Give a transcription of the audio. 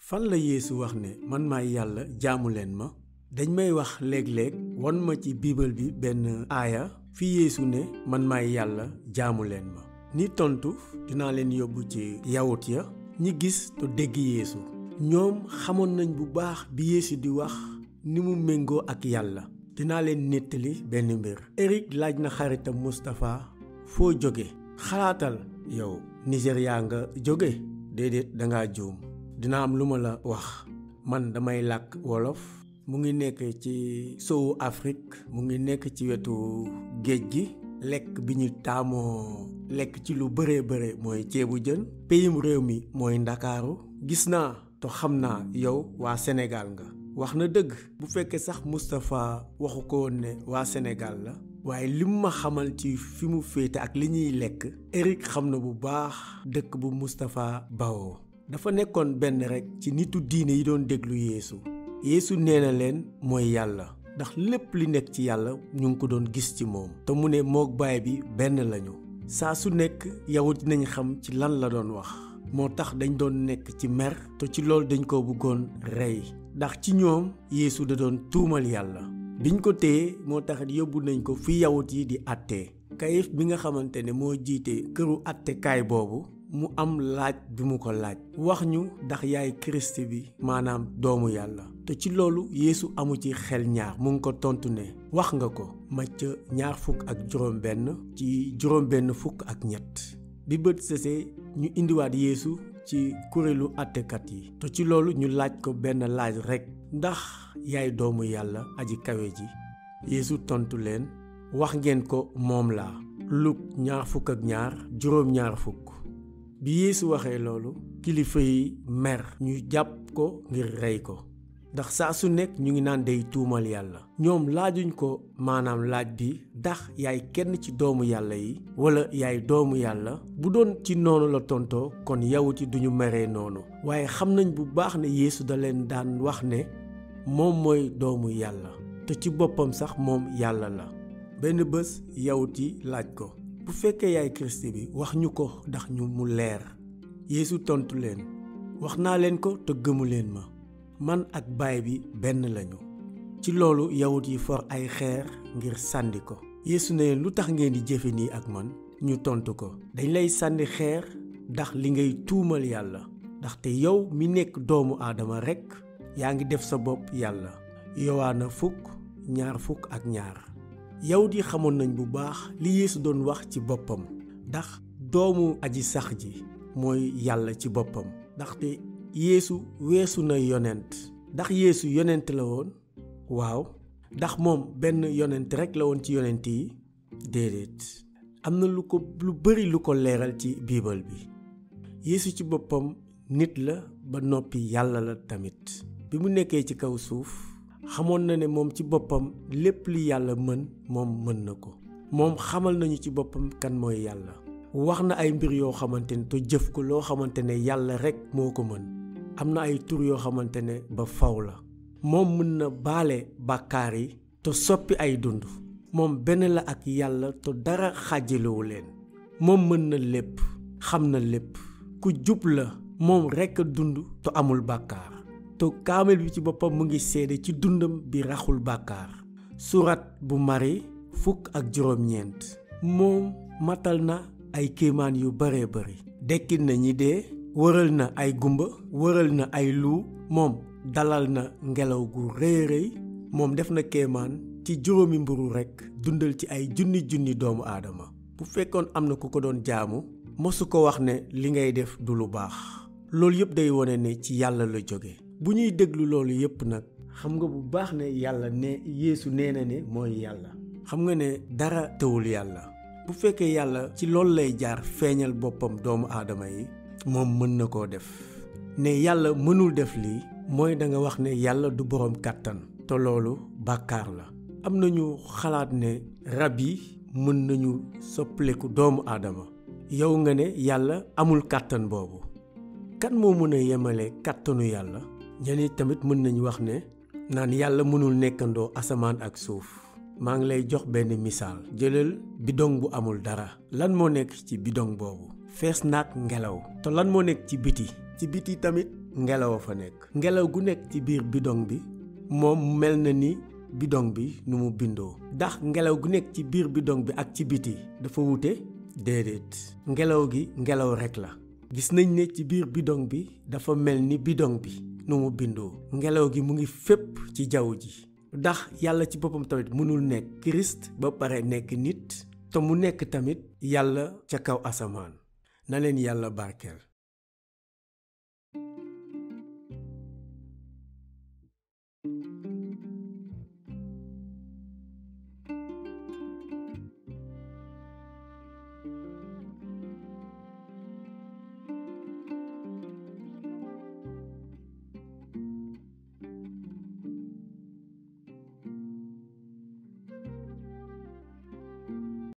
fan la Yeesu wax ne man maay yàlla jaamu leen ma dañ may wax léeg-léeg won ma ci biibal bi benn aaya fi Yeesu ne man maay yàlla jaamu leen ma ni tontu dinaa leen yóbbu ci yawut ya ñi gis te dégg Yeesu ñoom xamoon nañ bu baax bi Yeesu di wax ni mu méngoo ak yàlla dinaa leen nettali benn mbir Eric laaj na xaritam Mustapha foo jóge xalaatal yow Nigéria nga jóge déedéet dangaa juum dina am lu ma la wax man damay làkk wolof mu ngi nekk ci sowu Afrique mu ngi nekk ci wetu géej gi lekk bi ñu taamoo lekk ci lu bëree mooy ceebu jën peyum réew mi mooy Ndakaaru gis naa te xam naa yow waa Sénégal nga wax na dëgg bu fekkee sax Moustapha waxu ko woon ne waa Sénégal la waaye lim ma xamal ci fi mu féete ak li ñuy lekk Eric xam na bu baax dëkk bu Moustapha bawoo dafa nekkoon benn rekk ci nitu diine yi doon déglu Yeesu nee na leen mooy yàlla ndax lépp li nekk ci yàlla ñu ngi ko doon gis ci moom te mu ne mook baay bi benn lañu saa su nekk yawut dinañ xam ci lan la doon wax moo tax dañ doon nekk ci mer te ci loolu dañ ko bëggoon rey ndax ci ñoom Yeesu da doon tuumal yàlla biñ ko téye moo tax yóbbu nañ ko fi yawut yi di àttee Kayif bi nga xamante ne moo jiite këru àttekaay boobu mu am laaj bi mu ko laaj wax ñu ndax yaay Kirist bi maanaam doomu yàlla te ci loolu Yeesu amu ci xel ñaar mu ngi ko tontu ne wax nga ko Macë 2:juróom-benn ci juróom-benn fukk ak ñett bi bët sësee ñu indiwaat Yeesu ci kuréelu àttekat yi te ci loolu ñu laaj ko benn laaj rekk ndax yaay doomu yàlla aji kawe ji Yeesu tontu leen wax ngeen ko moom laa Luk 2:2 juróom-ñaar fukk bi Yeesu waxee loolu kilifa yi mer ñu jàpp ko ngir rey ko ndax saa su nekk ñu ngi naan day tuumal yàlla ñoom laajuñ ko maanaam laaj bi ndax yaay kenn ci doomu yàlla yi walla yaay doomu yàlla bu doon ci noonu la tontoo kon yawut yi duñu meree noonu waaye xam nañ bu baax ne Yeesu da leen daan wax ne moom mooy doomu yàlla te ci boppam sax moom yàlla la benn bés yawut yi laaj ko bu fekkee yaay Kirist bi wax ñu ko ndax ñu mu leer Yeesu tontu leen wax naa leen ko te gëmu leen ma man ak baay bi benn lañu ci loolu yawut yi for ay xeer ngir sànni ko Yeesu ne lu tax ngeen di jëfe nii ak man ñu tontu ko dañ lay sànni xeer ndax li ngay tuumal yàlla ndaxte yow mi nekk doomu aadama rekk yaa ngi def sa bopp yàlla Yowaana 2:2 yawut yi xamoon nañ bu baax li Yeesu doon wax ci boppam ndax doomu aji sax ji mooy yàlla ci boppam ndaxte Yeesu weesu na yonent ndax Yeesu yonent la woon waaw ndax moom benn yonent rekk la woon ci yonent yi déedéet am na lu bari lu ko leeral ci biibal bi Yeesu ci boppam nit la ba noppi yàlla la tamit bi mu nekkee ci kaw suuf xamoon na ne moom ci boppam lépp li yàlla mën moom mën na ko moom xamal nañu ci boppam kan mooy yàlla wax na ay mbir yoo xamante ne te jëf ko loo xamante ne yàlla rekk moo ko mën am na ay tur yoo xamante ne ba faw la moom mën na baale bàkkaar yi te soppi ay dund moom benn la ak yàlla te dara xàjjalewu leen moom mën na lépp xam na lépp ku jub la moom rekk a dund te amul bàkkaar te kaamil bi ci boppam mu ngi seede ci dundam bi raxul bàkkaar surat bu Mari 9 moom matal na ay kéemaan yu bare dekkil na ñi dee wëral na ay gumba wëral na ay luu moom dalal na ngelaw gu rëy moom def na kéemaan ci 5 mburu rekk dundal ci ay junni doomu aadama bu fekkoon am na ku ko doon jaamu mosu ko wax ne li ngay def du lu baax loolu yëpp day wone ne ci yàlla la jóge bu ñuy déglu loolu yëpp nag xam nga bu baax ne yàlla ne Yeesu nee na ne mooy yàlla xam nga ne dara tëwul yàlla bu fekkee yàlla ci loolu lay jaar feeñal boppam doomu aadama yi moom mën na koo def ne yàlla mënul def lii mooy da nga wax ne yàlla du boroom kàttan te loolu bàkkaar la am nañu xalaat ne rab yi mën nañu soppaleku doomu aadama yow nga ne yàlla amul kàttan boobu kan moo mën a yemale kàttanu yàlla ñeneen tamit mën nañu wax ne naan yàlla mënul nekkandoo asamaan ak suuf maa ngi lay jox benn misaal jëlal bidong bu amul dara lan moo nekk ci bidong boobu fees naak ngelaw te lan moo nekk ci biti tamit ngelaw fa nekk. ngelaw gu nekk ci biir bidong bi moom mel na ni bidong bi nu mu bindoo. ndax ngelaw gu nekk ci biir bidong bi ak ci biti dafa wute? déedéet. ngelaw gi ngelaw rekk la. gis nañ ne ci biir bidong bi dafa mel ni bidong bi nu mu bindoo. ngelaw gi mu ngi fépp ci jaww ji. ndax yàlla ci boppam tamit mënul nekk Christ ba pare nekk nit te mu nekk tamit yàlla ca kaw asamaan. na leen yàlla barkeel.